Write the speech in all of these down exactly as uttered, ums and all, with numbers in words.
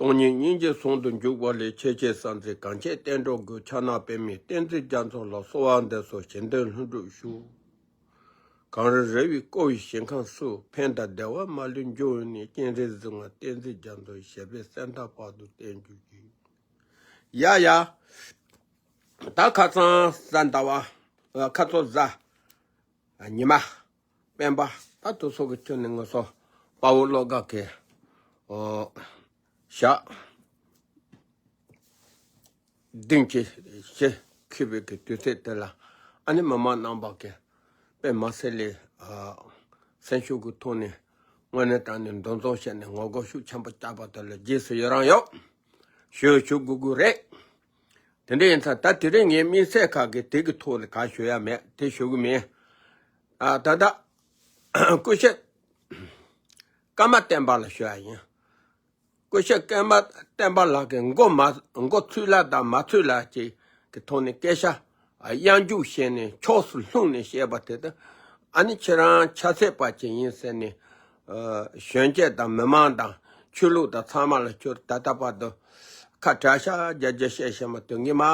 སྟོང་ཉིད་སྙིང་རྗེ་ཟུང་དུ་འཇུག་པ་ལས། ཆེས་ཆེར་གསལ་མཛད་གངས་ཅན་བསྟན་འགྲོའི་མགོན། ཕྱག་ན་པདྨོ་བསྟན་འཛིན་རྒྱ་མཚོ་ལ། གསོལ་བ་འདེབས་སོ་བཞེད་དོན་ལྷུན་གྲུབ་ཤོག། གངས་རི་ར་བས་བསྐོར་བའི་ཞིང་ཁམས་སུ། ཕན་དང་བདེ་བ་མ་ལུས་འབྱུང་བའི་གནས། སྤྱན་རས་གཟིགས་དབང་བསྟན་འཛིན་རྒྱ་མཚོ། ཞབས་པད་སེམས་དང་བར་དུ་བརྟན་གྱུར་ཅིག། ཡ་ཡ། ད་ཁ་སང་གཟའ་ཟླ་བ། ཁ་སང་གཟའ། ཉི་མ། སྤེན་པ། ད་དུ་སོགས་ཀྱི་ཁྱོན་ནས་ངོ་སོ། དཔའ་བོ་བློ་དགའ་གི། ཨོ། ཞག་བདུན་གྱི་ཞེ་འཁོད་པའི་གི་དུས་ཚོད་དེ་ལ། ཨ་ནི་མི་མང་རྣམ་པ་གི་དཔེ་མ་སྲིད་ལས། ཨ། སེམས་ཤུགས་ཀྱི་ཐོག་ནས་དངོས་གནས་དྲང་གནས་འདུ་འཛོམས་བྱས་ནས་ངོ་རྒོལ་ཤུགས་ཆེན་པོ་བརྒྱབ་པ་དེ་ལ་རྗེས་སུ་ཡི་རང་ཡོད། ཞུ་ཞུ་དགོས་དགོས་རེད། དེ་འདྲ་ཡིན་ཙང་ད་དེ་རིང་ངའི་དམིགས་བསལ་ཁག་གི་དེ་གི་ཐོག་ནས་ག་ཞུ་ཡ་མེད། དེ་ཞུ་གི་མེད། ཨ། ད་ལྟ་སྐུ་ཞབས་ཀརྨ་བསྟན་པ་ལ་ཞུ་ཡ་ཡིན། སྐུ་ཞབས་ཀརྨ་བསྟན་པ་ལགས་ཀྱིས་མགོ་མ་མགོ་ཚོས་ལ་དང་མ་ཚོས་ལ་ཅིག་གི་ཐོག་ནས་སྐད་ཆ་གཡང་འཇུག་བྱས་ནས་ཕྱོགས་སུ་ལྷུང་ནས་བཤད་པ་དེ་དང་། ཨ་ནི་ཁྱེད་རང་ཆབ་སྲིད་པ་ཅིག་ཡིན་ཟེར་ནས། ཨ། གཞོན་སྐྱེས་དང་མི་མང་དང་ཆོས་ལུགས་དང་ཚང་མ་ལ་ཁྱོད་ད་ལྟ་བར་དུ་ཁ་གྲགས་ཤག་རྒྱ་རྒྱ་བཤད་བཤད་མ་ཐུབ་ངེས་མ་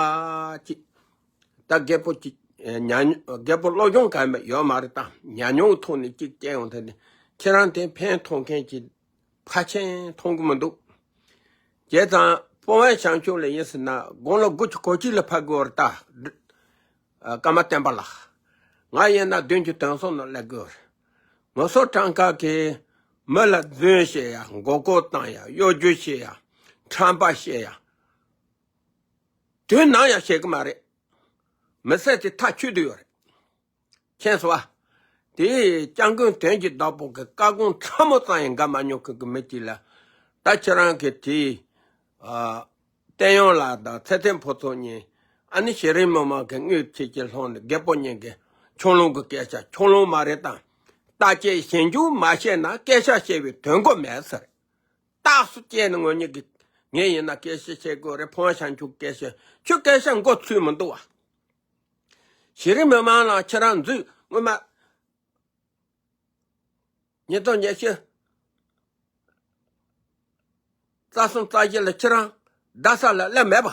ཅིག། ད་རྒད་པོ་ཅིག་ཉ་རྒད་པོ་སློབ་སྦྱོང་གང་ཡང་ཡོད་མ་རེད། ད་ཉམས་མྱོང་ཐོག་ནས་ཅིག་སྐྱེ་ཡོང་ཐལ་ནས། ཁྱེད་རང་དེ་ཕན་ཐོགས་མཁན་གྱི་ཕལ་ཆེར་མཐོང་གི་མི་འདུག། བྱས་ཙང་སྤོང་བའི་བྱང་ཆུབ་ལ་ཡིན་ཟེར་ན་དགུང་ལོ་དགུ་བཅུ་གོ་གཅིག་ལ་ཕེབས་དགོས་རེད་ད། ཨ། ཀརྨ་བསྟན་པ་ལགས། ང་ཡིན་ན་བདུན་ཅུ་དོན་གསུམ་ལ་སླེབས་དགོས་རེད། ངོ་སོ་གྲངས་ཀ་གི་མི་ལ་རྫུན་བཤད་ཡ། མགོ་སྐོར་བཏང་ཡ། གཡོ་སྒྱུ་བྱེད་ཡ། ཁྲམ་པ་བཤད་ཡ། དུས་ནམ་ཡང་བཤད་གི་མ་རེད། མི་ཚེ་དེ་མཐའ་ཆོད་དུ་ཡོད་རེད། མཁྱེན་སོང་ཨ། དེ་སྐྱབས་མགོན་དོན་གྱི་བདག་པོ་གི་བཀའ་དགོངས་ཕྲ་མོ་ཙམ་ཡང་འགལ་མ་མྱོང་མཁན་གྱི་མི་གཅིག་ལ། ད་ཁྱེད་རང་གི་དེ། ཨ། བསྟན་གཡོག་ལགས་དང་ཚེ་བརྟན་ཕུན་ཚོགས་གཉིས། ཨ་ནི་གཞི་རིམ་མི་མང་གི་དངུལ་ཁྱེད་ཀྱིས་སློང་ནས་རྒད་པོ་གཉིས་ཀྱི་ཆུང་ལུང་གི་སྐད་ཆ་ཆུང་ལུང་མ་རེད་དང་། བརྟག་དཔྱད་ཞིབ་འཇུག་མ་བྱས་ན་སྐད་ཆ་བཤད་པའི་དོན་གོ་མེད་ཟེར། རྟགས་སུ་བཅད་ནས་ངོ་གཉིས་ཀྱིས། ངས་ཡིན་ན་སྐད་ཆ་བཤད་དགོས་རེད། ཕུན་ཚོགས་བྱང་ཆུབ་སྐད་ཆ། ཁྱོད་སྐད་ཆ་མགོ་ཚོས་མི་འདུག་བ། གཞི་རིམ་མི་མང་ལ་ཁྱེད་རང་འཛུལ་སྔོན་མ། ཉིས་སྟོང་ཉི་ཤུ་རྩ་གསུམ་རྩ་བཞི་ལ་ཁྱེད་རང་རྡ་ས་ལ་སླེབས་མེད་པ།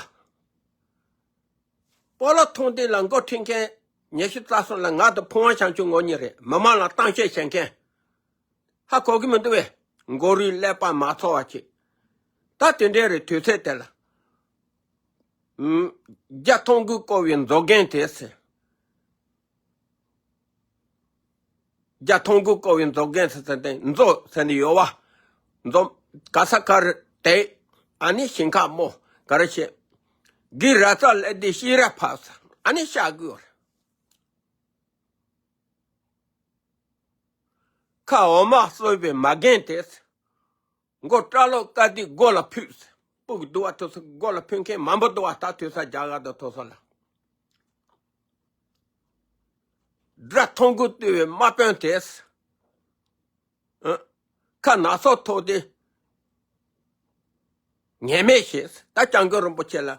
སྤོ་ལོ་ཐུང་ཐུང་ལ་མགོ་ཁྲིད་མཁན། ཉི་ཤུ་རྩ་གསུམ་ལ་ང་དང་ཕུན་ཚོགས་བྱང་ཆུབ་ངོ་གཉིས་རེད། མི་མང་ལ་གཏམ་བཤད་བྱེད་མཁན། ཧ་གོ་གི་མི་འདུག་བས། མགོ་རུས་ཀླད་པ་མ་ཚོར་བ་ཅིག། ད་དེ་འདྲའི་རེད། དུས་ཚོད་དེ་ལ། ཨུམ། རྒྱ་ཐང་གུ་བསྐོར་བའི་མཛོ་རྒན་དེ་ཟེར། རྒྱ་ཐང་གུ་བསྐོར་བའི་མཛོ་རྒན་ཟེར་ཟེར་ཏེ་མཛོ་ཟེར་ནི་ཡོད་བ། མཛོ། ག་ས་ག་རུ་དེ། ཨ་ནི་ཞིང་ཁ་རྨོ། ག་རེ་བྱེད། གི་ར་ཙ་ལེ་དེ་ཤི་ར་ཕབ་ཟེར། ཨ་ནི་ཤ་གུ་ར། ཁ་འོ་མ་གསོད་པའི་མ་རྒན་དེ། མགོ་སྐྲ་ལོ་ཀ་དི་མགོ་ལ་ཕུད། སྤུ་གུ་དུ་བ་ཐོ་སོ་མགོ་ལ་ཕུད་མཁན་མང་པོ་འདུག་བ། ད་དུས་ས་རྒྱ་གར་དུ་ཐོ་སོ་ལ། དགྲ་ཐང་གུ་བཏུལ་བའི་དམག་དཔོན་དེ། ཨ། ཁ་ན་སོ་ཐོག་དེ། ངན་སྨྲས་བྱས། ད་སྐྱབས་མགོན་རིན་པོ་ཆེ་ལ་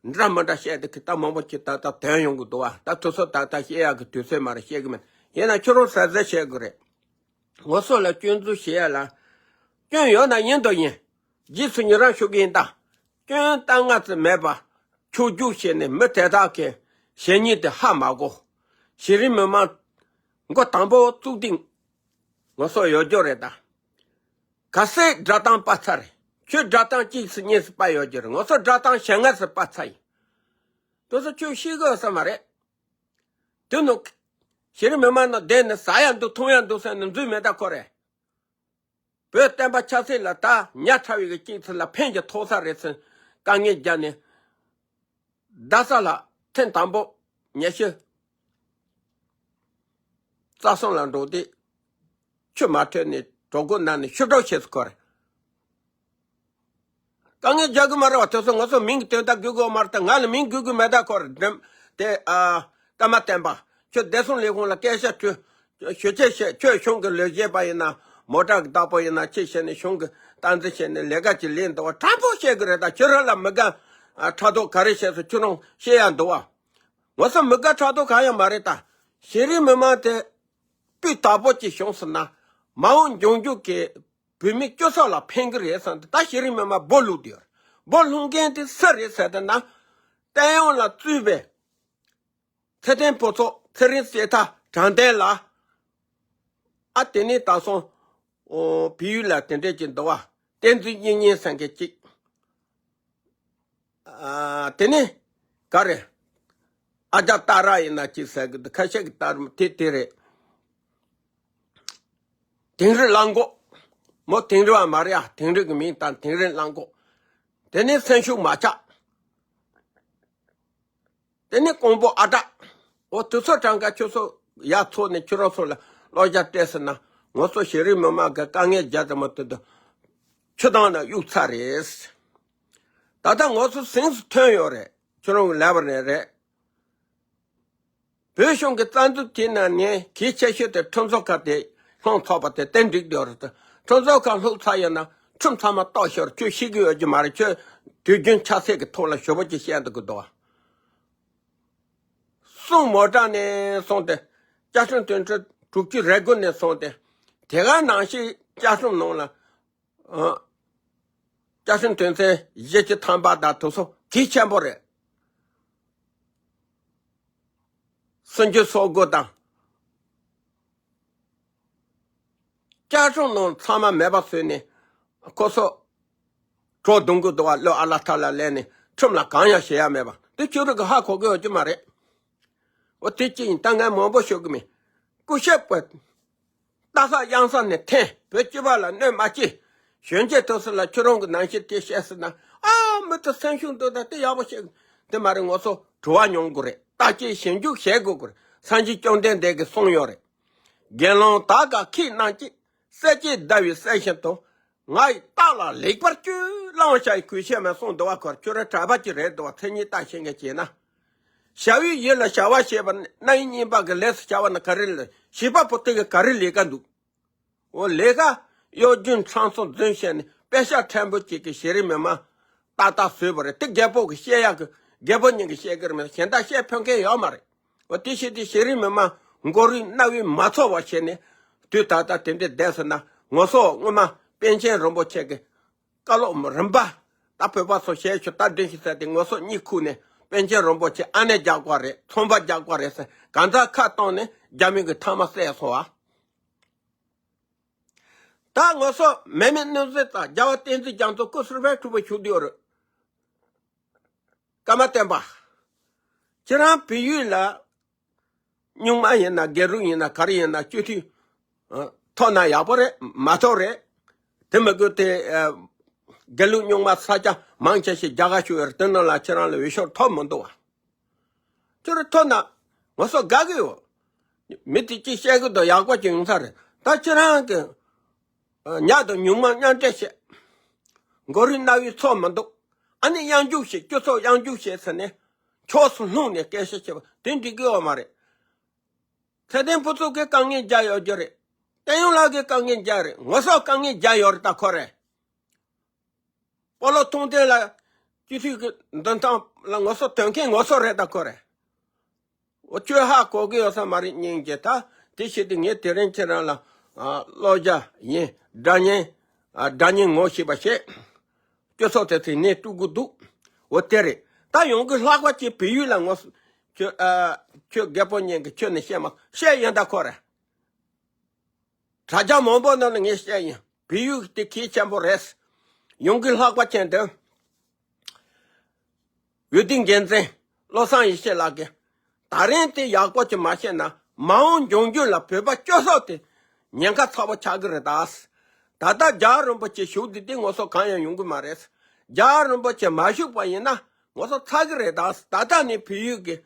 འདྲ་མི་འདྲ་བཤད་དེ་གི་ད་མང་པོ་ཅིག་ད་ད་དོན་ཡོང་གི་འདུག་བ། ད་དུས་ཚོད་ད་ད་བཤད་ཡག་གི་དུས་ཚོད་མ་རེད། བཤད་གི་མེད། ཡིན་ན་ཁྱོད་རང་གསལ་གསལ་བཤད་དགོས་རེད། ངོ་སོ་ལ་སྐྱོན་འཛུགས་བྱེད་ཡ་ལ། སྐྱོན་ཡོད་ན་ཡིན་དོ་ཡིན། རྗེས་སུ་ཉེ་རང་ཞུ་གི་ཡིན་ད། སྐྱོན་ལྟ་ང་ཙི་མེད་པ། ཆོས་རྒྱུགས་བྱས་ནས་མི་དེ་དག་གི་བྱས་ཉེས་དེ་ཧ་མ་གོ། གཞི་རིམ་མི་མང་མགོ་དང་པོ་བཙུགས་དུས། ངོ་སོ་ཡོད་རྒྱུ་རེད་ད། གལ་སྲིད་སྒྲ་གདངས་སྤར་ཚར་རེད། ཁྱོད་སྒྲ་གདངས་གཅིག་སུ་གཉིས་སུ་སྤར་ཡོད་རྒྱུ་རེད། ངོ་སོ་སྒྲ་གདངས་ཞེ་ལྔ་སུ་སྤར་ཚར་ཡིན། དེ་ཚོ་ཁྱོད་ཤེས་གི་ཡོད་ས་མ་རེད། དེ་ནི། གཞི་རིམ་མི་མང་ནང་བསྡད་ནས་ཟ་ཡ་འདུག་འཐུང་ཡ་འདུག་ཟེར་ནས་འཛུལ་མེད་ད་ཁོ་རེ། བོད་བསྟན་པ་ཆབ་སྲིད་ལ་ད་ཉག་ཕྲ་བའི་གི་སྐྱིད་ཚུལ་ལ་ཕན་གྱི་ཐོགས་ས་རེད་ཟེར་དཀའ་ངལ་བརྒྱབ་ནས། རྡ་ས་ལ་ཐེངས་དང་པོ་ཉི་ཤུ་རྩ་གསུམ་ལ་འགྲོ་དུས། ཆུ་མ་འཕྲོད་ནས་གྲོད་ཁོག་ན་ནས་ཤི་གྲབས་བྱས་སུ་འཁོར། དཀའ་ངལ་རྒྱག་གི་མ་རེད་བ། དེ་ཚོ་ང་ཚོ་མིང་གི་དོན་དག་དགོས་དགོས་མ་རེད། ད་ང་ལ་མིང་དགོས་དགོས་མེད་ད་ཁོ་རེ་འགྲེམ་དེ། ཨ། ཀརྨ་བསྟན་པ། ཁྱོད་བདེ་སྲུང་ལས་ཁུངས་ལ་སྐད་ཆ་དྲི། ཞུ་ཅེས་བཤད། ཁྱོད་གཞུང་གི་ལས་བྱེད་པ་ཡིན་ན། མོ་ཊ་གི་བདག་པོ་ཡིན་ན། ཅི་བྱས་ནས་གཞུང་གི་སྟངས་འཛིན་བྱས་ནས་ལས་ཀ་ཅིག་ལས་འདུག་བ། དྲང་པོ་བཤད་གི་རེད། ད་ཁྱོད་རང་ལ་མི་དགའ་ཕྲག་དོག་ག་རེ་བྱས་སོང་། ཁྱོད་རང་བཤད་ཡ་འདུག་བ། ང་ཚོ་མི་དགའ་ཕྲག་དོག་གང་ཡང་མ་རེད་ད། གཞི་རིམ་མི་མང་དེ་སྤུས་དག་པོ་ཅིག་བྱུང་སོང་ན། མ་འོངས་འབྱུང་འགྱུར་གྱི་ བོད་མི་སྤྱི་ཚོགས་ལ་ཕན་གི་རེད་བསམ་སྟེ། ད་གཞི་རིམ་མི་མང་སྦོ་ལུག་དེ་ཡོད་རེད། སྦོ་ལུག་མཁན་དེ་སུ་རེད་ཟེར་ཏེ་ན། བསྟན་དབྱངས་ལགས་གཙོས་པའི་ཚེ་བརྟན་ཕུན་ཚོགས། ཚེ་རིང་གསེར་ཐར། དྲང་བདེན་ལགས། ཨ་དེ་ནས་ད་སོང་། ཨོ་བལ་ཡུལ་ལ་དེ་འདྲས་ཅིག་འདུག་བ། བསྟན་འཛིན་གཉེན་ཉེ་ཟེར་མཁན་ཅིག་ཨ་དེ་ནས་ག་རེ། ཨ་ཅག་ཏཱ་ར་ཡིན་ན་ཅིག་ཟེར་གི་འདུག་ཁ་ཤས་ཀྱི་ཏཱ་ར་དེ་དེ་རེད། དིང་རི་གླང་མགོ། མོ་དིང་རི་བ་མ་རེད་ཨ། དིང་རི་གི་མིང་དང་དིང་རི་གླང་མགོ། དེ་ནས་སེང་ཤུགས་མ་ཆགས། དེ་ནས་ཀོང་པོ་ཨ་བྲག་ཨོ་དེ་ཚོ་གྲངས་ཀ་ཁྱོད་ཚོ་ཡར་ཚོགས་ནས་ཁྱོད་རང་ཚོ་ལ་བློ་རྒྱ་སྤྲད་ཟེར་ན། ང་ཚོ་གཞི་རིམ་མི་མང་གི་དཀའ་ངལ་རྒྱ་དེ་མ་དེ་དུ་ཆུ་དྭངས་ན་གཡུག་ཚར་རེད། ད་ལྟ་ང་ཚོ་ཟིང་དུ་ཐོན་ཡོད་རེད། ཁྱོད་རང་གི་ལབ་པ་ནས་རེད། བོད་གཞུང་གི་རྩ་འཛུགས་དེ་ནང་ནས་གལ་ཆེ་ཤོས་དེ་ཁྲིམས་བཟོ་ཁང་དེ་ལྷོང་ཚོགས་པ་དེ་ཏན་འགྲིག་ཡོད་རེད། ཁྲིམས་བཟོ་ཁང་ལྷུག་ཚར་ཡོད་ན་ཁྲིམས་ཚང་མ་གཏོར་ཤོར། ཁྱོད་ཤེས་ཀྱི་ཡོད་ཀྱི་མ་རེད། ཁྱོད་དུས་རྒྱུན་ཆབ་སྲིད་ཀྱི་ཐོག་ལ་ཞོ་པོ་ཅིག་བཤད་འདུག་གི་འདུག་བ། སྲུང་མོ་ཊ་ནས་སོང་སྟེ། བཅའ་ཁྲིམས་དོན་ཚན་དྲུག་ཅུ་རེ་དགུ་ནས་སོང་སྟེ། དེ་ག་ནང་བཞིན་བཅའ་ཁྲིམས་ནང་ལ། ཨ། བཅའ་ཁྲིམས་དོན་ཚན་བཞི་བཅུ་ཐམ་པ་དང་དེ་ཚོ་གལ་ཆེན་པོ་རེད། སུན་ཅུ་སོ་དགུ་དང་། བཅའ་ཁྲིམས་ནང་ཚང་མ་མེད་པ་བཟོས་ནས་ཁོ་ཚོ་གྲོ་རྡུང་གི་འདུག་བ། བློ་ཨ་ལ་ཐ་ལ་ལེན་ནས་ཁྲིམས་ལ་གང་ཡང་བྱེད་ཡ་མེད་པ་དེ་ཁྱོད་རང་གི་ཧ་གོ་གི་ཡོད་ཀྱི་མ་རེད། འོ་དེ་ཅི་ཡིན། ད་ངས་མང་པོ་ཤོད་གི་མེད། སྐུ་ཞབས་པ། རྟ་ས་གཡང་ས་ནས་འཐེན། བོད་སྤྱི་པ་ལ་གནོད་མ་སྐྱེལ། གཞོན་སྐྱེས་དེ་ཚོ་ལ་ཁྱོད་རང་གི་ནང་བཞིན་དེ་བཤད་ཟེར་ན། ཨ་མི་དེ་སེམས་ཤུགས་འདུག་ད་དེ་ཡག་པོ་བཤད་གི། དེ་མ་རེད། ང་ཚོ་དྲི་བ་མྱོང་དགོས་རེད། བརྟག་དཔྱད་ཞིབ་འཇུག་བྱེད་དགོས་དགོས་རེད། སངས་རྒྱས་བཅོམ་ལྡན་འདས་ཀྱིས་གསུངས་ཡོད་རེད། དགེ་སློང་དག་ག་ཁྱེད་རྣམས་ཀྱིས། སྲས་བཅས་ཟླ་བའི་སྲས་བཞིན་དུ། ང་ཡི་རྟགས་ལ་ལེགས་པར་བཅོས། བླང་བྱ་ཡི་གུས་ཕྱིར་མིན་གསུངས་འདུག་བ། ཁོ་ཁྱོད་རང་གྲྭ་པ་ཅིག་རེད་འདུག་བ། མཚན་ཉིད་བརྟག་ཤེས་མཁན་བྱས་ན། བྱ་བའི་ཡུལ་ལ་བྱ་བ་བྱེད་པ་ནི་རྣམ་གཡེང་གཉིས་པ་གི་ལས་སུ་བྱ་བ་ནི་ག་རེ་ལས། བྱིས་པ་པོ་དེ་གི་ག་རེ་ལས་ཀ་འདུག་འོ་ལས་ཀ་གཡོ་སྒྱུ་ཚང་སོང་རྫུན་བཤད་ནས་དཔེ་ཤག་ཕྲན་བུ་ཅིག་གི་གཞི་རིམ་མི་མང་ཏག་ཏག་བཟོས་པ་རེད། དེ་རྒད་པོ་གི་བཤད་ཡག་གི་རྒད་པོ་ཉིད་ཀྱི་བཤད་གི་རེད་མེད། གཞན་དག་བཤད་ཕོད་མཁན་ཡོད་མ་རེད། འོ་དེ་བྱས་དུས་གཞི་རིམ་མི་མང་མགོ་རུས་རྣ་བས་མ་ཚོར་བ་བྱས་ནས་དུས་ད་ལྟ་དེ་འདྲའི་བསྡད་སོང་ན། ང་ཚོ་སྔོན་མ་པཎ་ཆེན་རིན་པོ་ཆེ་གི་བཀའ་སློབ་རིམ་པ། ད་བོད་པ་ཚོ་ཞལ་ཆུ་རྟ་མགྲིན་བཞིན་ཟེར་ཏེ་ང་ཚོ་གཉིད་ཁུག་ནས་པཎ་ཆེན་རིན་པོ་ཆེ་ཨ་ནེ་རྒྱག་པ་རེད། ཚོང་པ་རྒྱག་པ་རེད་ཟེར་གང་ཟག་ཁ་བཏང་ནས་རྒྱ་མི་གི་ཐ་མ་བསད་སོང་བ། ད་ང་ཚོ་མེ་མེ་གནོད་འཚེ་དང་རྒྱལ་བ་བསྟན་འཛིན་རྒྱ་མཚོ་སྐུ་གསུམ་པའི་ཐུགས་པ་ཞུགས་བསྡད་ཡོད་རེད། ཀརྨ་སྟོན་པ། ཁྱེད་རང་བལ་ཡུལ་ལ་སྨྱུག་མ་ཡིན་ན་སྒལ་རུ་ཡིན་ན་ག་རེ་ཡིན་ན་སྤྱི་འཐུས་ཐོབ་ན་ཡག་པོ་རེད། མ་ཐོབ་རེད། དེ་མི་དགོས་དེ། སྒལ་རུ་སྨྱུག་མ་ས་ཆ་མང་ཆེ་ཞིག་རྒྱ་གར་ཞུ་ཡོད་རེད། དེ་ནང་ལ་ཁྱེད་རང་ལ་འོས་ཤོག་ཐོབ་མི་འདུག་བ། ཁྱོད་རང་ཐོབ་ན་ང་ཚོ་དགའ་གི་ཡོད། མི་དེ་གཅིག་བཤད་གི་འདུག་ཡག་པོ་ཅིག་ཡོང་ས་རེད། ད་ཁྱེད་རང་གི་ཉག་དང་ཉུང་མ་མཉམ་འབྲེལ་བྱས། མགོ་རུས་རྣ་བའི་ཚོར་མི་འདུག་ཨ་ནི་གཡང་འཇུག་བྱེད། སྤྱི་ཚོགས་གཡང་འཇུག་བྱེད་ཟེར་ནས་ཕྱོགས་སུ་ལྷུང་ནས་སྐད་ཆ་བཤད་པ་དེ་འགྲིག་གི་ཡོད་མ་རེད། ཚེ་བརྟན་ཕུན་ཚོགས་ཀྱི་དཀའ་ངལ་རྒྱག་ཡོད་རྒྱུ་རེད། བསྟན་དབྱངས་ལགས་ཀྱི་དཀའ་ངལ་རྒྱག་རེད། ང་ཚོ་དཀའ་ངལ་རྒྱག་ཡོད་རེད། ད་ཁོ་རེད། སྤོ་ལོ་ཐུང་ཐུང་ལ་སྤྱི་འཐུས་ཀྱི་མདུན་ཐང་ལ་ངོ་སོ་དོན་མཁན་ངོ་སོ་རེད། ད་ཁོ་རེད། འོ་ཁྱོད་ཧ་གོ་གི་ཡོད་ས་མ་རེད། སྙིང་རྗེ། ད་དེ་བྱེད་དུས་ངས་དེ་རིང་ཁྱེད་རང་ལ་ཨ་བློ་རྒྱ་ཡིན། དགྲ་གཉེན་ཨ་དགྲ་གཉེན་ངོ་ཤེས་པ་བྱེད། སྤྱི་ཚོགས་དེ་ཚོས་ནས་དཀྲུག་གི་འདུག་འོ་དེ་རེད། ད་ཡོང་གི་ལྷག་པ་ཅིག་བལ་ཡུལ་ལ་ངོ་སོ་ཁྱོད་ཨ་ཁྱོད་རྒད་པོ་ཉན་གི་ཁྱོད་ནས་བཤད་མ་བཤད་ཡིན། ད་ཁོ་རེད། དྲ་རྒྱ་མང་པོ་ནང་ལ་ངས་བཤད་ཡིན། བལ་ཡུལ་དེ་གལ་ཆེན་པོ་རེད། ཡོང་གི་ལྷག་པ་ཅན་དུ། འོས་བསྡུ་འགན་འཛིན་བློ་བཟང་ཡེ་ཤེས་ལགས་ཀྱིས་ད་རིང་དེ་ཡག་པོ་ཅིག་མ་བཤད་ན་མ་འོངས་འབྱུང་འགྱུར་ལ་བོད་པ་སྤྱི་ཚོགས་དེ་ཉེན་ཁ་ཚ་པོ་ཆགས་ཀྱི་རེད་ད། ད་ལྟ་རྒྱལ་བ་རིན་པོ་ཆེ་བཞུགས་དུས་དེ་ངོ་སོ་གང་ཡང་ཡོང་གི་མ་རེད། རྒྱལ་བ་རིན་པོ་ཆེ་མ་བཞུགས་པ་ཡིན་ན་ངོ་སོ་ཚ་གི་རེད་ད། ད་ལྟ་ནས་བལ་ཡུལ་གྱི་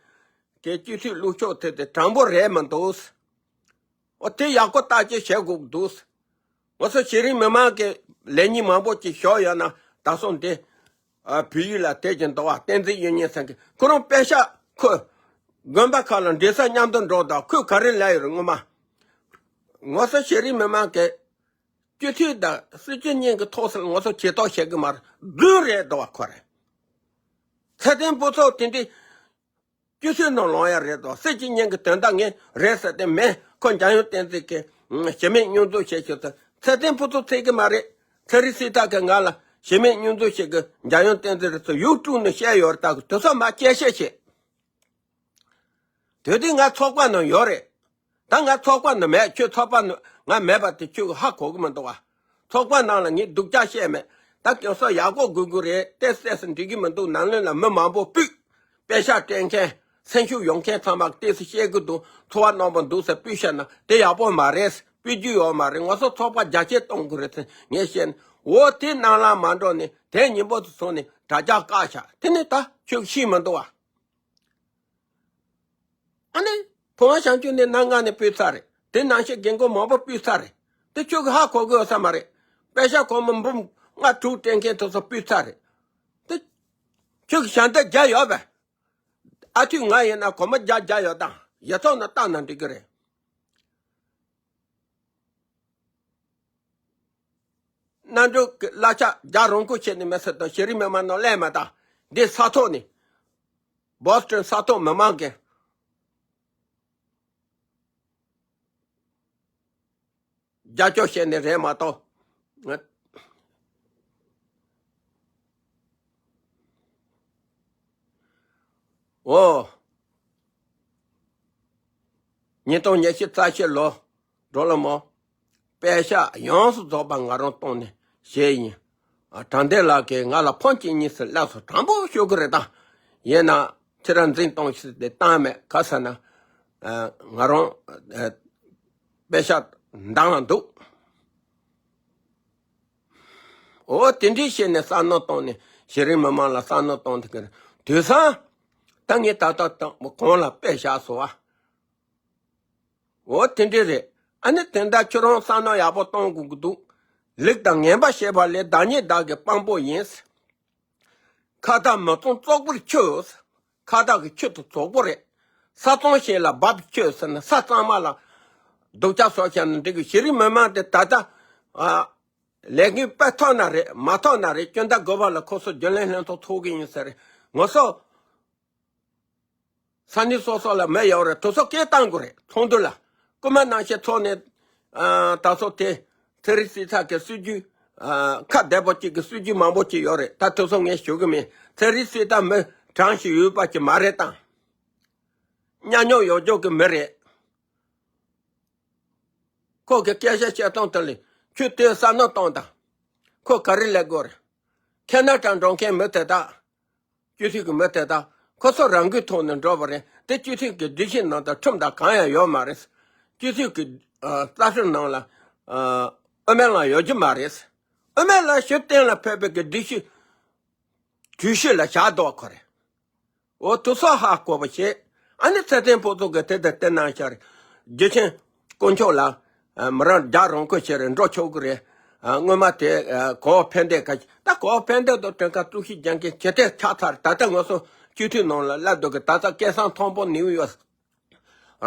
གི་སྤྱི་འཐུས་ལུགས་ཕྱོགས་དེ་དེ་དྲང་པོ་རེད་མི་འདུག་འོ་དེ་ཡག་པོ་བརྟག་དཔྱད་བྱེད་དགོས་འདུག་ང་ཚོ་གཞི་རིམ་མི་མང་གི་ལས་གཉིས་མང་པོ་ཅིག་ཞོག་ཡོད་ན་ད་སོང་དེ། ཨ་བལ་ཡུལ་ལ་དེ་ཀྱི་འདུག་བ། བསྟན་འཛིན་གཡུ་སྙན་ཚང་གི་ཁོ་རང་པེ་ཤ་ཁོ་དགོན་པ་ཁག་ལ་འབྲེལ་ས་མཉམ་དུ་འགྲོ་དང་ཁོས་ག་རེ་ལབ་ཡོད་རེད། ངོ་མ་ང་ཚོ་གཞི་རིམ་མི་མང་གི་སྤྱི་འཐུས་དང་སྲིད་སྤྱི་གཉིས་ཀྱི་ཐོག་སར་ང་ཚོ་བྱེད་ཐོག་བྱེད་གི་མ་རེད། རྫུན་རེད་འདུག་བ། ཁོ་རེད། ཚེ་བརྟན་ཕུན་ཚོགས་དེ་འདྲའི་སྤྱི་འཐུས་ནང་ལོང་ཡ་རེད་དོ། སྲིད་སྤྱི་གཉིས་ཀྱི་དོན་དག་ངས་རེད་ཟེར་ཏེ་མེད། ཁོ་འཇམ་དབྱངས་བསྟན་འཛིན་གྱིས་ཞི་མོལ་སྙོན་འཛུགས་བྱས་ཞུ་ཚུལ་ ཚེ་བརྟན་ཕུན་ཚོགས་ཚིག་གི་མ་རེད། ཚེ་རིང་སྲིད་ཐར་གི་ང་ལ་གཞི་མེད་སྙོན་འཛུགས་ཤིག་གི་འཇམ་དབྱངས་བསྟན་འཛིན་རེད་ཚོ་ཡུ་ཊུབ་ནས་བཤད་ཡོད་རེད། ད་གི་དུས་ཚོད་མ་སྐྱེལ་བཤད་བྱེད། དེ་དུས་ང་ཚོགས་པ་ནང་ཡོད་རེད། ད་ང་ཚོགས་པ་ནང་མེད། ཁྱོད་ཚོགས་པ་ནང་ང་མེད་པ་དེ་ཁྱོད་ཀྱི་ཧ་གོ་གི་མི་འདུག་བ། ཚོགས་པ་ནང་ལ་ངས་སྡུག་ཅག་བཤད་མེད། ད་གང་ཟག་ཡག་པོ་དགོས་དགོས་རེད། ཏོག་ཙམ་འགྲིག་གི་མི་འདུག་ནང་ལོགས་ལ་མི་མང་པོ་སྤུས། པེ་ཤག་སྤྲད་མཁན། སེམས་ཤུགས་ཡོད་མཁན་ཚང་མ་ཏོག་ཙམ་བཤད་གི་འདུག་ཚོར་བ་རྣོན་པོ་འདུག་ཟེར་སྤུས་བཤད་ན་དེ་ཡག་པོ་མ་རེད། སྤུས་རྒྱུ་ཡོད་མ་རེད། ང་ཚོ་ཚོགས་པ་རྒྱ་སྐྱེད་གཏོང་དགོས་རེད་ཟེར་ངས་བཤད་ན། འོ་དེ་ནང་ལ་མ་འགྲོ་ནས་དེ་ཉིན་པོ་དེ་སོང་ནས་དྲ་རྒྱ་བཀག་བཞག་དེ་ནས་ད་ཁྱོད་ཤེས་མི་འདུག་བ། ཨ་ནི། བུ་མོ་བྱང་ཆུབ་ནས་གནམ་ལྔ་ནས་སྤུས་ཚར་རེད། དེ་ནང་བཞིན་རྒན་གོག་མང་པོ་སྤུས་ཚར་རེད། དེ་ཁྱོད་ཀྱི་ཧ་གོ་གི་ཡོད་ས་མ་རེད། པེ་ཤག་གོང་མ་འབུམ་ལྔ་དྲུག་སྤྲད་མཁན་དེ་ཚོ་སྤུས་ཚར་རེད། དེ། ཁྱོད་ཀྱི་ཞལ་འདེབས་བརྒྱ་ཡོད་པས། ཨ་ཐུས་ང་ཡིན་ན་གོང་མ་བརྒྱ་བརྒྱ་ཡོད་དང་ཡ་ཚོགས་ནང་བཏང་ན་འགྲིག་གི་རེད། གནམ་གྲུ་གི་གླ་ཆ་རྒྱག་རོགས་སྐུ་བྱས་ནས་མི་སེར་དང་གཞི་རིམ་མི་མང་ནང་ལེན་མ་བཏང་། འདི་ས་ཐོག་ནས། བོ་སི་ཊོན་ས་ཐོག་མི་མང་གིས་རྒྱབ་སྐྱོར་བྱས་ནས་རེད་མ་གཏོགས། འོ། ཉིས་སྟོང་ཉི་ཤུ་རྩ་བཞི་ལོ། འགྲོ་ལ་མོ། པད་ཤག་ཡོངས་སུ་རྫོགས་པ་ང་རང་གཏོང་ནས་བྱས་ཡིན། ཨ། དྲང་བདེན་ལགས་ཀྱིས་ང་ལ་ཕོན་གཅིག་གཉིས་སུ་སླེབས་སོང་། དྲང་པོ་ཤོད་ཀྱི་རེད་ད། ཡིན་ན་ཁྱེད་རང་འཛིན་གཏོང་ཤིག་དེ་བཏང་མེད་ག་ཟེར་ན། ཨ། ང་རང་ཨ། པད་ཤག་འདང་ལ་འདུག་འོ་དེ་འདྲའི་བྱས་ནས་བསམ་མནོ་བཏང་ནས་གཞི་རིམ་མི་མང་ལ་བསམ་མནོ་བཏང་ཐུབ་ཀྱི་རེད། དུས་སང་། ད་ངས་ད་ལྟ་དང་གོང་ལ་དཔེ་བཞག་སོང་བ། འོ་དེ་འདྲ་རེད། ཨ་ནི་དེ་འདྲ་ཁྱོད་རང་བསམ་མནོ་ཡག་པོ་གཏོང་དགོས་ཀྱི་འདུག་ལུགས་དང་ངན་པ་བྱེད་པ་ལས་བདག་ཉིད་བདག་གི་དཔང་པོ་ཡིན། ཁ་བཏགས་མི་བཙོང་བཙོག་པོར་ཁྱོད། ཁ་བཏགས་ཀྱི་ཁྱོད་དུ་བཙོག་པོ་རེད། ས་བཙོང་ཞིག་ལ་འབབ་ཁྱོད་ཟེར་ན་ས་གཙང་མ་ལ་སྡུག་ཅག་བཟོ་བྱས་ན་འགྲིག་གི་གཞི་རིམ་མི་མང་དེ་ད་ལྟ། ཨ། ལས་འགན་སྤེལ་ཐུབ་ན་རེད། མ་ཐུབ་ན་རེད། སྐྱོན་བརྡ་དགོས་པ་ལ་ཁོ་ཚོ་རྒྱུན་ལས་ལྷན་ཚོགས་ཚོགས་གི་ཡིན་ཟེར་རེད། ང་ཚོ། ས་གནས་སོ་སོ་ལ་མི་ཡོད་རེད། དེ་ཚོ་སྐད་བཏང་དགོས་རེད། ཚོགས་འདུ་ལ། རྐུན་མ་ནང་བཞིན་ཚོགས་ནས། ཨ། ད་ཚོ་དེ། ཚེ་རིང་སྲིད་ཐར་གྱི་སྲིད་ཇུས། ཨ། ཁ་བདེ་པོ་གཅིག་གི་སྲིད་ཇུས་མང་པོ་གཅིག་ཡོད་རེད། ད་དེ་ཚོ་ངས་ཞུ་གི་མིན། ཚེ་རིང་སྲིད་ཐར་མི་གྲངས་ཤིག་ཡོད་པ་གཅིག་མ་རེད་དང་། ཉག་ཉོག་ཡོད་རྒྱུ་གི་མི་རེད། ཁོ་གི་སྐད་ཆ་བཤད་སྟངས་དེ་ལ་ཁྱོད་དེ་བསམ་བློ་གཏོང་དང་། ཁོ་ག་རེ་ལབ་དགོས་རེད། ཁེ་ན་ཌ་འགྲོ་མཁན་མི་དེ་དག་སྤྱི་འཐུས་ཀྱི་མི་དེ་དག་ཁོ་ཚོ་རང་འགུལ་ཐོག་ནས་འགྲོ་བ་རེད། དེ་སྤྱི་འཐུས་ཀྱི་སྒྲིག་གཞི་ནང་དུ་ཁྲིམས་དང་གང་ཡང་ཡོད་མ་རེད། སྤྱི་འཐུས་ཀྱི་ཨ། རྩ་ཁྲིམས་ནང་ལ་ཨ། དབུ་མའི་ལམ་ཡོད་རྒྱུ་མ་རེད། དབུ་མའི་ལམ་ཞུ་གཏན་ལ་ཕེབས་པའི་གི་སྒྲིག་གཞི་གྲོས་གཞི་ལ་བཞག་འདུག་ཁོ་རེ། འོ་དེ་ཚོ་ཧ་གོ་བ་བྱེད། ཨ་ནི་ཚེ་བརྟན་ཕུན་ཚོགས་ཀྱིས་དེ་ལྟར་བསྟན་གནང་ཤར། རྒྱུ་ཆེན་དཀོན་མཆོག་ལ། ཨ། མི་རང་རྒྱག་རང་ཁུལ་བྱེད་རེད། འགྲོ་ཆོག་གི་རེད། ཨ། སྔོན་མ་དེ། ཨ། གོ་བ་ཕན་བདེ་ག་ད་གོ་བ་ཕན་བདེ་དང་དྲན་ཁ་གཏུག་བཤེར་རྒྱག་མཁན་ཇེ་ཐེ་ཆགས་ཚར། ད་ལྟ་ང་ཚོ་སྤྱི་འཐུས་ནང་ལ་སླེབས་འདུག་གི་ད་ལྟ་སྐལ་བཟང་མཐོན་པོ་ནིའུ་ཡོག་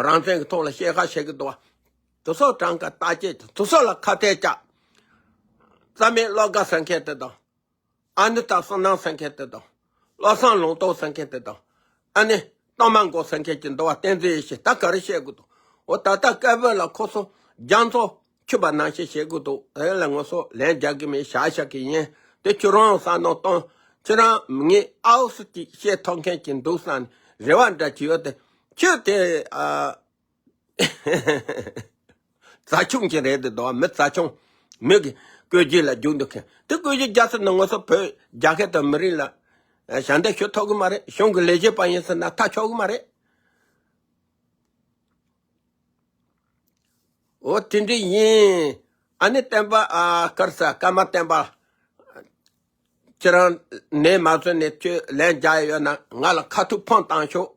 རང་བཙན་གྱི་ཐོག་ལ་བཤད་ཁ་བྱེད་ཀྱི་འདུག་བ། དེ་ཚོ་གྲངས་ཀ་བརྟག་དཔྱད་དང་དེ་ཚོ་ལ་ཁ་གཏད་བཅག་རྩ་མེད་བློ་དགའ་ཟེར་མཁན་དེ་དང་། ཨ་ནི་ད་བསོད་ནམས་ཟེར་མཁན་དེ་དང་། བློ་བཟང་ལུང་རྟོགས་ཟེར་མཁན་དེ་དང་། ཨ་ནི་གཏོང་མ་མགོ་ཟེར་མཁན་གྱི་འདུག་བ། བསྟན་འཛིན་ཡེ་ཤེས་ད་ག་རེ་བཤད་དགོས་འདུག་འོ་ད་ལྟ་སྐད་འབོད་ལ་ཁོ་ཚོ་རྒྱ་མཚོ་འཁྱུད་པ་ནང་བཞིན་བྱེད་དགོས་འདུག་དེ་ལ་ང་ཚོ་ལན་རྒྱག་གི་མེད། བཞག་བཞག་གི་ཡིན། དེ་ཁྱོད་རང་བསམ་མནོ་གཏོང་། ཁྱེད་རང་ངས་ཨའུ་སི་ཅིག་བཤད་ཐུབ་མཁན་གྱི་འདུག་བསམ་ནས་རེ་བ་འདྲ་ཅིག་ཡོད་དེ། ཁྱོད་དེ་ཨ། རྩ་ཆུང་ཅིག་རེད་དེ་དོ། མི་རྩ་ཆུང་། མི་གི་བཀོད་རྒྱུ་ལ་རྒྱུག་འདུག་མཁན་དེ། བཀོད་རྒྱུ་རྒྱག་ས་ནི་ང་ཚོ་བོད་རྒྱ་སྐད་དང་མི་རིགས་ལ་ཞབས་འདེགས་ཞུ་ཐུབ་གི་མ་རེད། གཞུང་གི་ལས་བྱེད་པ་ཡིན་ཟེར་ན་ཐག་ཆོད་གི་མ་རེད། འོ་དེ་འདྲ་ཡིན། ཨ་ནི་བསྟན་པ། ཨ། ག་རེ་ཟེར། ཀརྨ་བསྟན་པ། ཁྱེད་རང་ནད་མ་བཟོད་ནས་ཁྱོད་ལན་རྒྱག་ཡོད་ན་ང་ལ་ཁ་ཐུག་ཕོན་བཏང་ཤོག་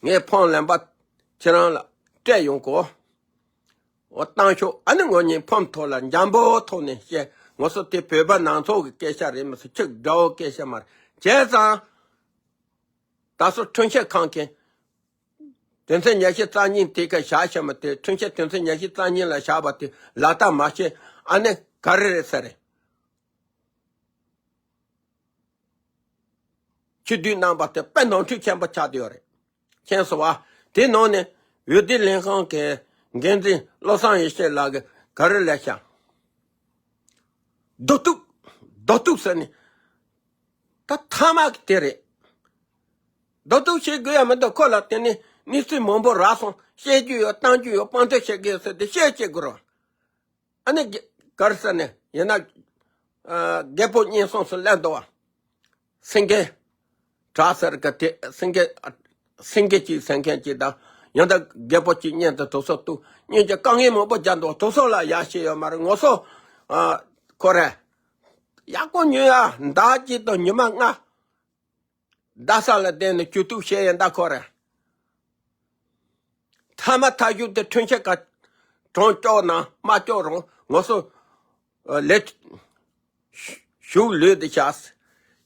ངས་ཕོན་ལན་པ་ཁྱེད་རང་ལ་སྤྲད་ཡོང་གོ། འོ་བཏང་ཤོག་ཨ་ནི་ངོ་གཉིས་ཕོན་ཐོག་ལ་འཇམ་པོ་ཐོག་ནས་བཤད། ང་ཚོ་དེ་བོད་པ་ནང་ཚོགས་ཀྱི་སྐད་ཆ་རེད་མི་སྲིད། ཁྱི་དགྲ་བོ་སྐད་ཆ་མ་རེད། བྱས་ཙང་། ད་སོ་ཁྲིམས་ཆད་ཁང་མཁན། དོན་ཚན་ཉི་ཤུ་རྩ་གཉིས་དེ་ག་བཞག་བཞག་མ་དེ། ཁྲིམས་ཆད་དོན་ཚན་ཉི་ཤུ་རྩ་གཉིས་ལ་བཞག་པ་དེ་ལག་བསྟར་མ་བྱས། ཨ་ནི་ག་རེ་རེད་ཟེར་རེད། ཕྱི་སྡུད་གནང་པ་དེ་དཔེ་ནོར་འཁྲུལ་ཆེན་པོ་ཆགས་བསྡད་ཡོད་རེད། མཁྱེན་སོང་བ། དེ་ནང་ནས་འོས་བསྡུ་ལྷན་ཁང་གི་འགན་འཛིན་བློ་བཟང་ཡེ་ཤེས་ལགས་ཀྱིས་ག་རེ་ལབ་ཤག་རྡོ་གཏུག་རྡོ་གཏུག་ཟེར་ནས། ད་ཐ་མག་གི་དེ་རེད། རྡོ་གཏུག་བྱེད་དགོས་ཡ་མི་འདུག་ཁོ་ལ་དེ་ནས་གནས་ཚུལ་མང་པོ་རག་སོང་། བཤད་རྒྱུ་ཡོད། གཏམ་རྒྱུ་ཡོད། དཔང་དོད་བྱེད་དགོས་ཟེར་ཏེ་བཤད་བྱེད་དགོས་རོགས། ཨ་ནི་ག་རེ་ཟེར་ནས་ཡིན་ན། རྒད་པོ་གཉེན་སྲུང་སུ་སླེབས་འདུག་བ། སེང་གེ་བྲག་ཟེར་ག་དེ་སེང་གེ་སེང་གེ་གཅིག་ཟེར་མཁན་གཅིག་དང་། ཡང་ད་རྒད་པོ་གཅིག་གཉེན་དུ་དུག་སོ་བཏུག་གཉེན་གྱི་དཀའ་ངལ་མང་པོ་རྒྱག་འདུག་དུག་སོ་ལ་ཡ་ཤེས་ཡོད་མ་རེད། ངོ་སོ། ཁོ་རེ་ཡག་པོ་ཉོས་ཡ། ཟླ་གཅིག་དང་ཉི་མ་ལྔ། རྡ་ས་ལ་བསྡད་ནས་གྱོད་གཏུག་བྱས་ཡིན་ད་ཁོ་རེ། ཐ་མ་ཐག་གཅོད་དེ་ཁྲིམས་ཆད་ཀ་གྲངས་སྐྱོག་ན་མ་སྐྱོག་རུང་ངོ་སོ། ལས་ཞུགས་ལོས་དེ་བྱ།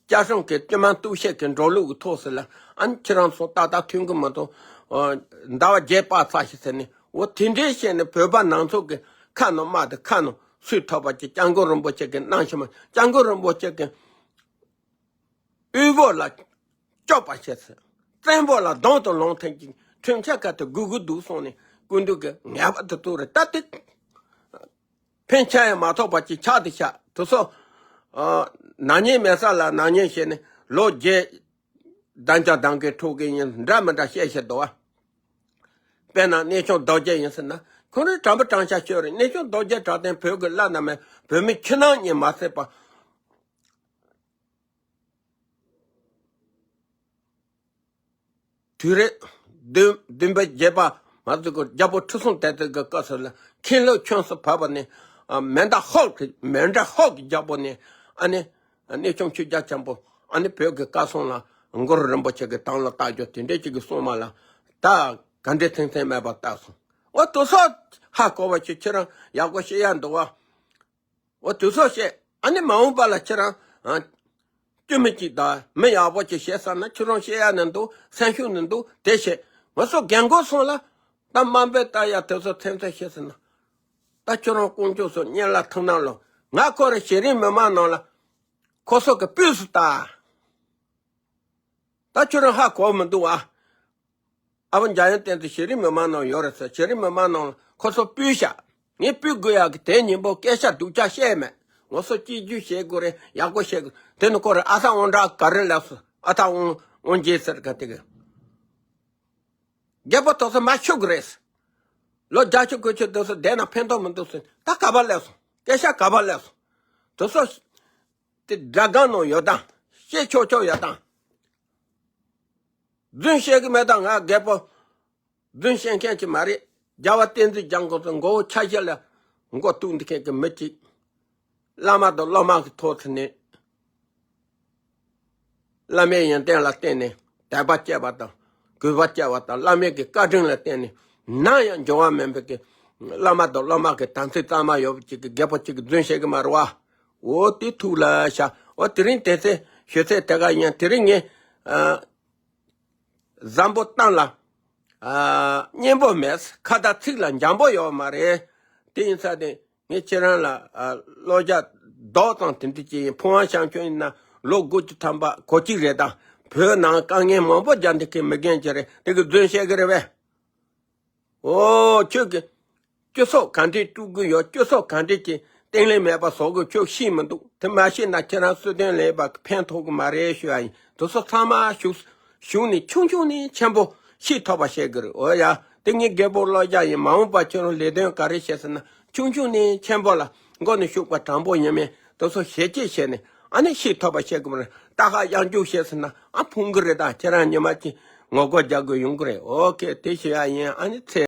སྐྱ་སྲུང་གི་སྤྱི་དམངས་གཏུག་བཤེར་གྱི་འགྲོ་ལུགས་ཀྱི་ཐོག་སུ་ལ་ཨ་ནི་ཁྱེད་རང་ཚོ་ཏག་ཏག་མཐུན་གི་མི་འདུག་ཟླ་བ་བརྒྱད་པ་ཚར་ཤི་ཟེར་ནས། འོ་དེ་འདྲའི་བཤད་ནས་བོད་པ་ནང་ཚོགས་ཀྱི་ཁ་ནང་དམག་དེ་ཁ་ནང་སུས་ཐོབ་པ་ཅིག་སྐྱབས་མགོན་རིན་པོ་ཆེ་གི་གནང་ཤི་མ། སྐྱབས་མགོན་རིན་པོ་ཆེ་གི་དབུལ་བོ་ལ་སྐྱོབ་པ་བྱེད་ཚེ། བཙན་པོ་ལ་གདོང་དུ་ལོང་ཐེངས་ཀྱི་ཁྲིམས་ཆད་ཁ་དུ་སྒུག་སྒུག་འདུག་སོང་ནས་སྐུ་མདུན་གྱི་ངལ་བ་དུ་ཐུག་རེ་ལྟ་སྟེ། ཕན་ཆད་ཡང་མ་ཐོགས་པ་ཅིག་ཆགས་དུ་ཤག་དུ་སོ། ནག་ཉེས་མེད་ས་ལ་ནག་ཉེས་བྱས་ནས་ལོ་བརྒྱད། གདན་ཅག་གདན་གྱི་ཕྲུ་གུ་ཡིན་འདྲ་མི་འདྲ་བཤད་བཤད་འདུག་བ། དཔེར་ན་གནས་ཆུང་རྡོ་རྗེ་ཡིན་ཟེར་ན་ཁོ་རང་དྲང་པོ་དྲང་བཞག་ཤོད་རེད། གནས་ཆུང་རྡོ་རྗེ་དྲང་བདེན་བོད་ཀྱི་བླ་ན་མེད་བོད་མི་ཁྱིམ་ནང་གཉིས་མ་བསད་པ། དུས་རེད། བདུན་བདུན་པ་བརྒྱད་པ་མ་གཏོགས་རྒྱལ་པོ་ཁྲི་སྲོང་ལྡེ་བཙན་གྱི་སྐབས་སུ་ལ་མཁན་སློབ་ཁྱོད་སུ་བབས་པ་ནས། མེ་མདའ་ཧོག་གི་མེ་མདའ་ཧོག་གི་རྒྱལ་པོ་ནས་ཨ་ནི། གནས་ཆུང་ཆོས་རྒྱལ་ཆེན་པོ་ཨ་ནི་བོད་ཀྱི་བཀའ་སྲུང་ལ་གུ་རུ་རིན་པོ་ཆེ་གི་དང་ལ་བཏགས་རྒྱུ་དེ་འདྲས་ཅིག་གི་གསུང་མ་ལ་ད་ག་འདྲས་ཐེངས་ཐེངས་མེད་པ་བཏགས་སོང་། འོ་དུ་སོ་ཧ་གོ་བ་ཆེ་ཁྱེད་རང་ཡག་པོ་བཤད་ཡ་འདུག་བ། འོ་དུ་སོ་བཤད། ཨ་ནི་མ་འོངས་པ་ལ་ཁྱེད་རང་། སྐྱོ་མི་གཅིག་དང་མི་ཡག་པོ་ཅིག་བྱེད་ས་ན་ཁྱོད་རང་བཤད་ཡ་ནི་འདུག་སེམས་ཤུགས་ནི་འདུག་དེ་བྱེད། ང་ཚོ་རྒན་གོག་སོང་ལ། ད་དམའ་འབེབས་ལྟ་ཡ་དེ་ཚོ་ཐེམ་ཐེམ་བྱེད་ཟེར་ན། ད་ཁྱོད་རང་དཀོན་མཆོག་སོགས་གཉེར་ལ་ཐུག་ན་ལོ། ང་ཁོ་རང་གཞི་རིམ་མི་མང་ནང་ལ་ཁོ་ཚོ་གི་སྤུས་སུ་ལྟ། ད་ཁྱོད་རང་ཧ་གོ་མི་འདུག་ཨ། ཨ་བ་འཇམ་དབྱངས་བསྟན་འཛིན་གཞི་རིམ་མི་མང་ནང་ཡོད་རེད་ཟེར། གཞི་རིམ་མི་མང་ནང་ལ་ཁོ་ཚོ་སྤུས་བཞག་ངས་སྤུས་དགོས་ཡག་གི་དེ་ཉིན་པོ་སྐད་ཆ་སྡུག་ཅག་བཤད་མེད། ང་ཚོ་གཅིག་གྱུར་བྱེད་དགོས་རེད། ཡག་པོ་བྱེད་དགོས། དེ་ནི་ཁོ་རེ་ཨ་ཐག་འོང་འདྲ་ག་རེ་ལབ་སོང་། ཨ་ཐག་འོང་འོང་རྗེས་ཟེར་ག་དེ་གི། རྒྱལ་པོ་དོག་ས་མ་ཤུག་རེད། ལོ་བརྒྱད་ཅུ་དགུ་བཅུ་དོག་ས་བསྡད་ན་ཕན་ཐོགས་མི་འདུག་ཟེར། ད་ག་པར་སླེབས་སོང་། སྐད་ཆ་ག་པར་སླེབས་སོང་། དོག་ས་དེ་དགྲ་སྒང་ནང་ཡོད་དང་བཤད་ཆོག་ཆོག་ཡོད་དང་། རྫུན་བཤད་གི་མེད་དང་། ང་རྒད་པོ་རྫུན་བཤད་མཁན་ཅིག་མ་རེད། རྒྱལ་བ་བསྟན་འཛིན་སྐྱབས་མགོན་ཚོ་མགོ་བོ་ཆ་ཤས་ལ་མགོ་གཏུག་འདི་མཁན་གི་མི་ཅིག་བླ་མ་དང་སློབ་མ་གི་ཐོག་ཚུད་ནས། བླ་མའི་ཡོན་ཏན་ལ་བརྟེན་ནས་དད་པ་སྐྱེ་བ་དང་གུས་པ་སྐྱེ་བ་དང་། བླ་མའི་གི་བཀའ་དྲིན་ལ་བརྟེན་ནས་ནམ་ཡང་འགྱུར་བ་མེད་པའི་གི་བླ་མ་དང་སློབ་མ་གི་དམ་ཚིག་གཙང་མ་ཡོད་པ་ཅིག་གི་རྒད་པོ་ཅིག་གི་རྫུན་བཤད་གི་མ་རེད་བ། འོ་དེ་ཐུགས་ལ་བཞག་འོ་དེ་རིང་དེ་ཚེ་ཞུ་ཚེ་དེ་ག་ཡིན། དེ་རིང་ངས་ཨ་བཟང་པོ་བཏང་ལ་ཨ་སྙན་པོ་མེད། ཁ་བརྡ་ཚིག་ལ་འཇམ་པོ་ཡོད་མ་རེད། དེ་ཡིན་ས་དེ། ངས་ཁྱེད་རང་ལ་ཨ་བློ་རྒྱ་རྡོག་ཙམ་དེ་འདྲ་ཅིག་ཡིན། ཕུན་དབང་ཤང་ཁྱོད་ཡིན་ན་ལོ་དགུ་བཅུ་ཐམ་པ་གོ་གཅིག་རེད་དང་། བོད་ནང་དཀའ་ངལ་མང་པོ་རྒྱག་འདི་གི་མི་རྒན་ཅིག་རེད། དེ་གི་རྫུན་བཤད་གི་རེད་པས། འོ་ཁྱོད་ཀྱི་སྤྱི་ཚོགས་ག་འདྲས་དཀྲུག་གི་ཡོད། སྤྱི་ཚོགས་ག་འདྲས་ཀྱི་བརྟན་ལྷིང་མེད་པ་བཟོ་གི་ཁྱོད་ཤེས་མི་འདུག་དེ་མ་ཤེས་ན་ཁྱེད་རང་སྲིད་དོན་ལས་པ་ཕན་ཐོགས་གི་མ་རེད་ཞུ་ཡ་ཡིན། དེ་ཚོ་ཚང་མ་ཞུགས་ཞུགས་ནས་ཆུང་ཆུང་ནས་ཆེན་པོ་ཤེས་ཐུབ་པ་བྱེད་དགོས་རེད། འོ་ཡ། དེ་ངའི་རྒད་པོ་བློ་རྒྱ་ཡིན། མ་འོངས་པ་ཁྱོད་རང་ལས་དོན་ག་རེ་བྱེད་ཟེར་ན་ཆུང་ཆུང་ནས་ཆེན་པོ་ལ་མགོ་ནས་ཤུགས་པ་དྲང་པོ་ཡིན་མིན་དེ་ཚོ་ཞལ་གྱིས་བྱས་ནས་ཨ་ནི་ཤེས་ཐུབ་པ་བྱེད་དགོས་རེད། ད་ཧ་ཡང་རྒྱུག་བྱེད་ཟེར་ན་ཨ་ཕུང་གི་རེད། ད་ཁྱེད་རང་ཉི་མ་གཅིག་ངོ་རྒོལ་རྒྱག་དགོས་ཡོང་གི་རེད། ཨོ་ཁེ། དེ་ཞུ་ཡ་ཡིན། ཨ་ནི་ཚེ།